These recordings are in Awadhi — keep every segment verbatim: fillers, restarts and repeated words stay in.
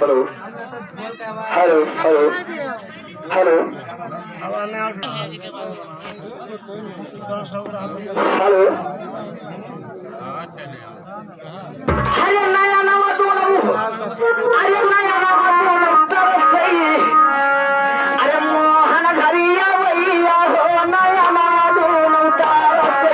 हेलो, हेलो, हेलो, हेलो, हेलो। अरे नया नवा दोनों, अरे नया नवा दोनों तरफ से, अरे मोहन घरिया भैया हो, नया नवा दोनों तरफ से।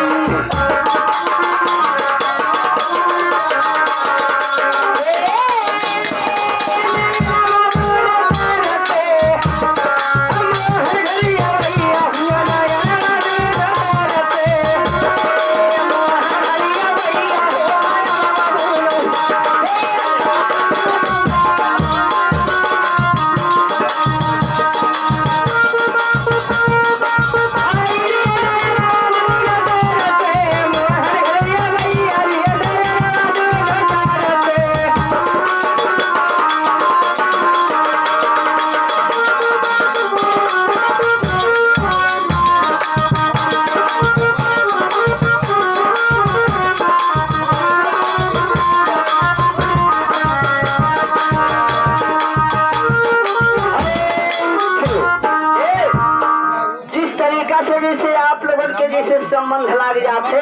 जिस तरीका से जैसे आप लोगन के जैसे संबंध लाग जाते,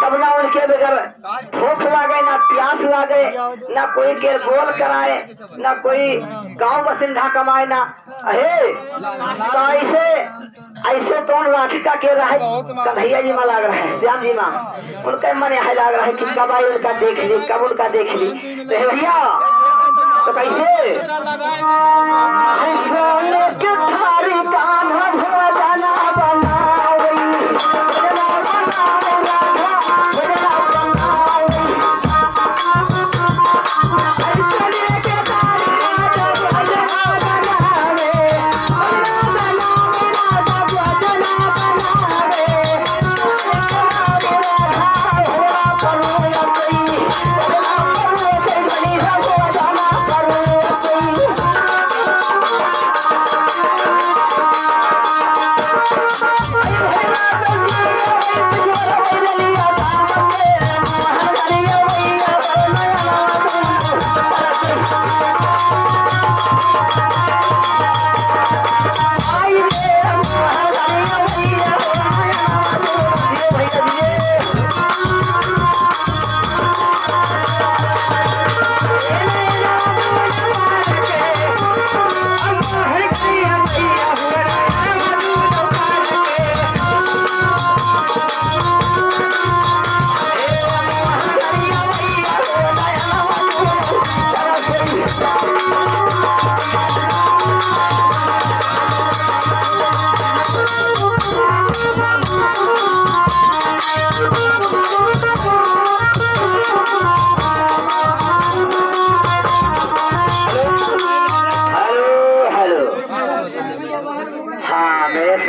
तब ना उनके बगैर भूख लागे, ना प्यास लागे, ना कोई के गोल कराए, ना कोई गांव बसिंदा कमाए, ना हे। तो ऐसे, ऐसे कौन राधिका के रहे, कन्हैया जी मा लाग रहे, श्याम जी मा। उनके मन यह लाग रहे कि कब आई उनका देख ली, कब उनका देख ली। तो हे भैया, तो कैसे? अरे